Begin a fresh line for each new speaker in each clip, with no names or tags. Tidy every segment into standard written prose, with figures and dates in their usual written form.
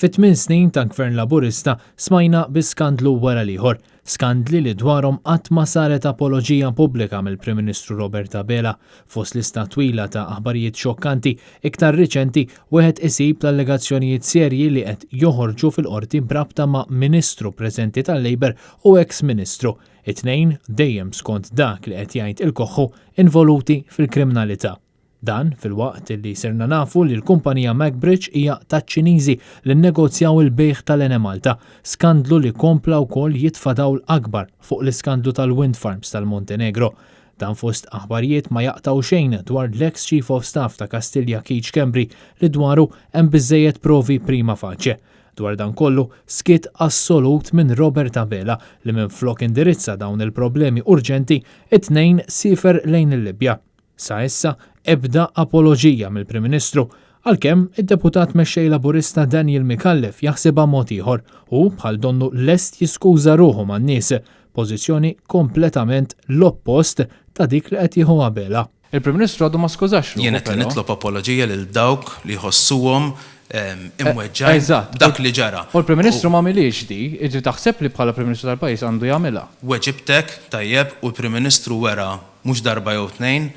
Fi tmin snin ta' Gvern Laburista smajna bi skandlu wara l-ieħor. Skandli li dwarhom qatt ma saret apoloġija pubblika mill-Prim Ministru Robert Abela. Fost lista twila ta' aħbarijiet xokkanti, iktar riċenti, wieħed isib l-allegazzjonijiet serji li qed joħorġu fil-Qorti b'rabta ma' Ministru preżenti tal-Labour u eks Ministru. It-tnejn, dejjem skont dak li qed jgħid il-Koħħu, involuti fil-kriminalità. Dan filwaqt li sirna nafu li l-kumpanija Macbridge hija taċ-Ċiniżi li nnegozjaw il-bejgħ tal-Enemalta, skandlu li kompla wkoll jitfa' dawl akbar fuq l-iskandlu tal-wind farms tal-Montenegro. Dan fost aħbarijiet ma jaqtgħu xejn dwar l-eks Chief of Staff ta' Kastilja Keith Schembri li dwaru hemm biżżejjed provi prima facie. Dwar dan kollu, skiet assolut minn Robert Abela li minflok indirizza dawn il-problemi urġenti, it-Tnejn siefer lejn il-Libja. Sa issa, ebda apoloġija mill-Prim Ministru, għalkemm id-Deputat Mexxej Laburista Daniel Micallef jaħsibha mod ieħor u bħal donnu lest jiskuża ruħu man-nies, pożizzjoni kompletament l-oppost ta' dik li qed jieħu Abela.
Il-Prim Ministru għadu ma skużax ruħu
Jien qed
però.
nitlob apoloġija lil dawk li jħossuhom imweġġgħin
Eżatt.
b'dak li ġara.
U l-Prim Ministru m'għamilhiex di, jiġifieri taħseb li bħala Prim Ministru tal-pajjiż għandu jagħmilha?
Weġibtek tajjeb u l-Prim Ministru wera mhux darba jew tnejn,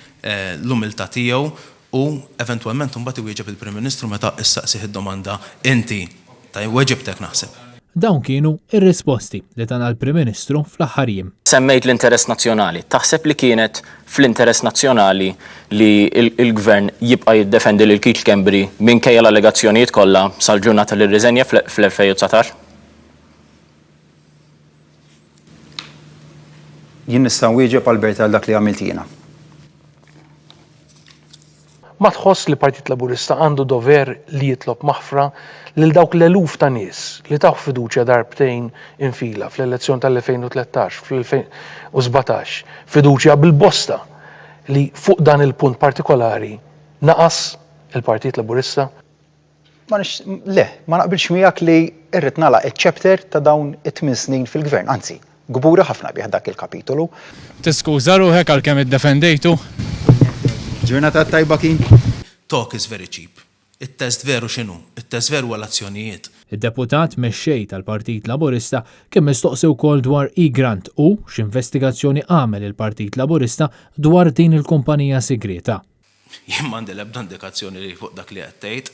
l-umiltà tiegħu u eventwalment imbagħad iwieġeb il-Prim Ministru meta issaqsih id-domanda inti. Tajjeb, weġibtek naħseb.
Dawn kienu r-risposti li tana l-Prim Ministru fl-aħħar jiem.
Semmejt l-interess nazzjonali. Taħseb li kienet fl-interess nazzjonali li l-Gvern jibqa' jiddefendi lil Keith Schembri minkejja l-allegazzjonijiet kollha sal-ġurnata li rriżenja fl-2019?
Jien nista' nwieġeb Albert għal dak li għamilt jiena.
Ma tħoss li Partit Laburista għandu dover li jitlob maħfra lil dawk l-eluf ta' nies li tawh fiduċja darbtejn infila fl-elezzjoni tal-2013, fl-2017, fiduċja bil-bosta li fuq dan il-punt partikolari naqas il-Partit Laburista?
Ma nix, le, ma naqbilx miegħek li rrid nagħlaq iċ-chapter ta' dawn it-tmien snin fil-Gvern, anzi, kburi ħafna bih dak il-kapitolu.
Tiskuża ruħek għal kemm iddefendejtu?
Ġurnata tajba Keen.
Talk is very cheap. It-test veru x'inhu? It-test veru huwa l-azzjonijiet.
Id-Deputat Mexxej tal-Partit Laburista kien mistoqsi wkoll dwar Egrant u x'investigazzjoni għamel il-Partit Laburista dwar din il-kumpanija sigrieta.
Jien m'għandi l-ebda indikazzjoni li fuq dak li qed tgħid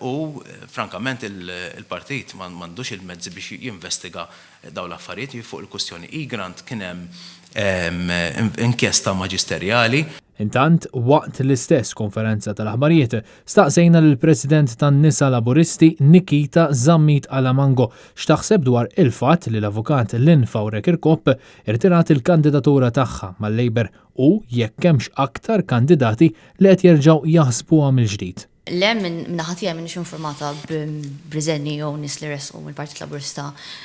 u frankament il-partit m'għandux il-mezzi biex jinvestiga dawn l-affarijiet. Fuq il-kwistjoni Egrant kien hemm inkjesta maġisterjali.
Intant, waqt l-istess konferenza tal-aħbarijiet, staqsejna lill-President tan-Nisa Laburisti Nikita Zammit Alamango x'taħseb dwar il-fatt li l-Avukat Lynn Faure Kirkop irtirat il-kandidatura tagħha mal-Labour u jekk hemmx aktar kandidati li qed jerġgħu jaħsbuha mill-ġdid.
Le, minn naħa tiegħi m'iniex informata b'riżenji jew nies li resqu mill-Partit Laburista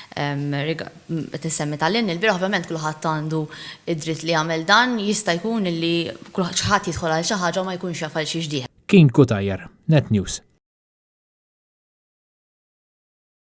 qed insemmi ta' Lynn ilbieraħ ovvjament kulħadd għandu d-dritt li jagħmel dan, jista' jkun li xi ħadd jidħol għal xi ħaġa u ma jkunx jaf għal xiex dieħel.
Keen Cutajar, Net News.